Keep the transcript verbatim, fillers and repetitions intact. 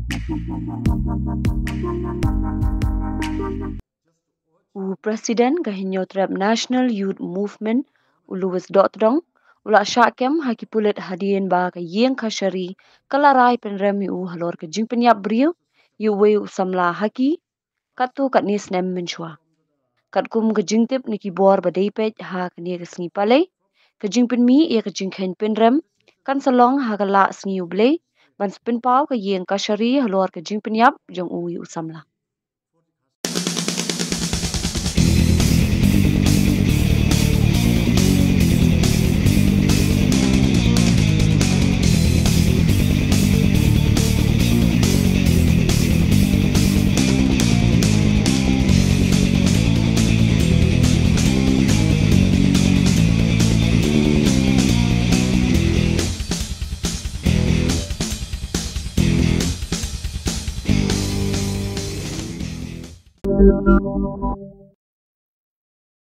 U President ka Hynñiewtrep National Youth Movement, u Louis Dohtdong, u la shah kem ha ki pulit hadien ba ka ïing kashari ka la rai pynrem ïa u halor ka jingpynïap briew ïa uwei u samla ha ki katto katne snem mynshuwa. Katkum ka jingtip na ki bor ba dei peit ha kane ka sngi Palei, ka jingpynmih ïa ka jingkheiñ pynrem kan sa long ha ka lah sngi U Blei ban sa pynpaw ka ïing kashari halor ka jingpynïap jong u ïa u samla.